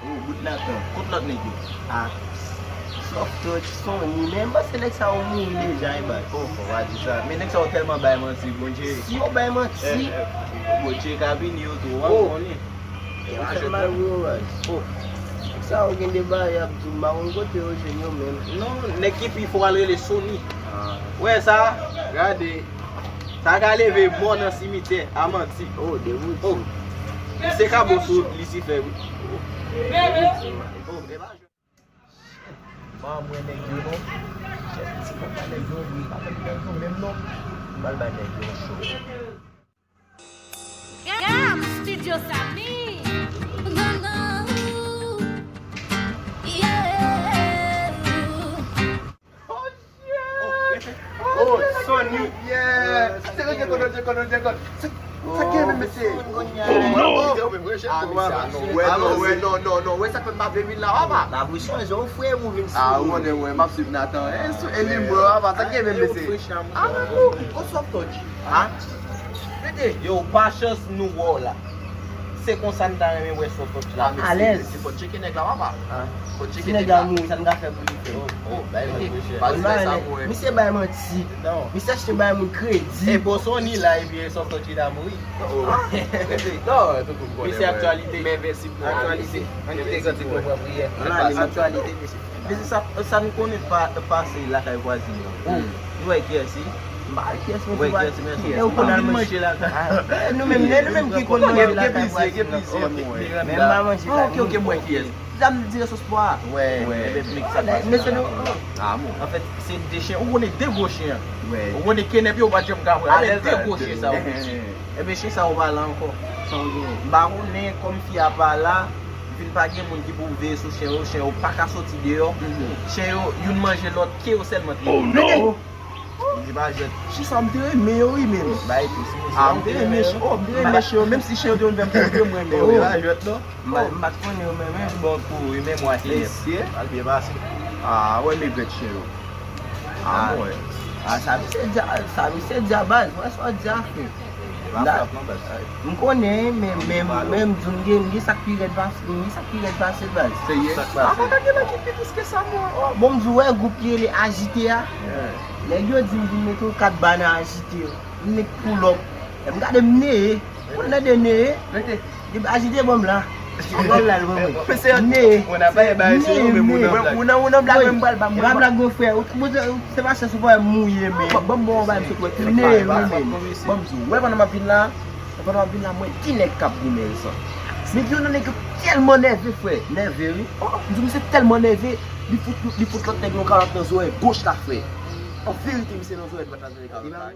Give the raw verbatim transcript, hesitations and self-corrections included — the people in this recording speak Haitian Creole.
Oh, bout Natan. Kot lòt nèg yo? Ah, Soft Touch, Sony, men m panse nèg sa yo mouri deja, e baz. Oh, fò pa di sa. Men nèg sa yo tèlman bay manti, Bondye. Si yo bay manti, eh, eh, Bondye ka pini yo tou, w ap konnen. Yo fè mal pou yo, baz. Oh. Nèg sa yo gen de bagay y ap di, m pa konn kote yo jwenn yo menm. Non, nèg ki pi fò al rele Sony. Ah. Wè sa? Gade. Sa ka leve mò nan simitè, a manti. Oh, de bouti. Oh. Se kabos Lisifè, wi. Oh, e pa jwèt. M pa wè nèg yo non. Chèf, se pa bay nèg yo, wi, pa bay nèg yo menm non. M pral bay nèg yo cho. Gam Studio Samy. Non, non. Yeah. Oh, Sony, yeah. Se Rodjè Kòn, Rodjè Kòn, Rodjè Kòn. Sa, sa gen menm, mesye? Oh, no. Ah, mesye, a non, wè, non, wè, non, non, non, wè, sa k fè m pa vle vin la, papa. N ap chanje, yon frè ou vin sou. Ah, ou konnen, wè, m ap swiv Natan. Eh, sou, e li, bro, papa, sa gen menm, mesye? Ah, non, non, on Soft Touch. Ah? Rete. Yo, pa chans nou wè w la. Se konsa n ta renmen wè Soft Touch la. Alèz. Se fò tcheke nèg la, papa. Ah. Fò tcheke nèg la. Si nèg la mouri, sa n ka fè pou li fè? Oh, oh, bay mwen mwen chè. Misye bay manti. Non. Misye achte bay moun kredi. E bon, Sony la, epi Soft Touch ki ta mouri. Oh. Non, tout moun konnen. Misye aktyalite. Men envensib non. Aktyalite. Ann kite granti pou pran priyè. Aktyalite, mesye. Mesye, sa, sa nou konnen pa, pase lakay vwazin nan. Oh. Nou wè kiyès li? M pa wè kiyès, men se pa kiyès. E ou konn al manje lakay. Ah, nou menm, nou menm ki konn manje lakay vwazin nan. Men m pa manje lakay. Ok, ok, m wè kiyès. Sa m di resous pwa. Wè. Ebyen, plis sa pase. Mesye, nou. Ah, bon. Anfèt, se de chen. Ou konnen de gwo chen an. Wè. Ou konnen kenèp yo, ou pa janm ka pran. Alèz, de gwo chen sa yo. Ebyen, chen sa yo pa la ankò. Sa w gen? M pa konnen, kòm fi a pa la, vin pa gen moun ki pou veye sou chen yo, chen yo pa ka soti deyò. Mhm. Chen yo, youn manje lòt, ke yo sèlman te. Oh, no! Li pa jwèt. Chen sa m te renmen yo, wi, menm. Bay plis, mesye. Ah, m te renmen chen, oh, m te renmen chen yo, menm si chen yo te vin fè m kote, m renmen yo. Yo pa jwèt, non. M pa, m pa t konnen yo menm, men. Bon, pou wi, men mwa ki lè. Mesye. Al byen pase. Ah, wè, men bèt chen yo. Ah, bon, wè. Ah, sa misye di a, sa misye di a baz, wè sa w di a, frè. M konnen, men, men, men m di w, m gen, m gen sa k pi rèd pase, m gen sa k pi rèd pase l, baz. Serye? Sa k pase? Apa pa gen lòt ki pi tris ke sa, mwen. Oh, bon, m di w, wè gwoup ki rele Ajite a. Yeah. Nèg yo di m vin mete yon kat ba nan Ajite. M met pull up. M gade m neye. Ou nan de neye. Rete. Depi Ajite ban m la. Ou pral la, ou pral. Neye. Ou nan blag, ou nan blag, men m pral ba m. M pa blag, mon frè. Ou, ou, se pa chans ou pa wè m mouye, men. Ban m, ban m, ban m, sot wè. Neye, wi, men. Ban m di w, wè, pandan m ap vin la, pandan m ap vin la, mwen, ki nèg k ap goumen sa? Men gen yon nèg yo tèlman nève, frè. Nève, wi. Oh, m di w, misye tèlman nève, li fout, li fout lòt nèg yon kalòt nan zòrèy goch la, frè. An verite, misye nan zòrèy dwat la, zòrèy kalòt la.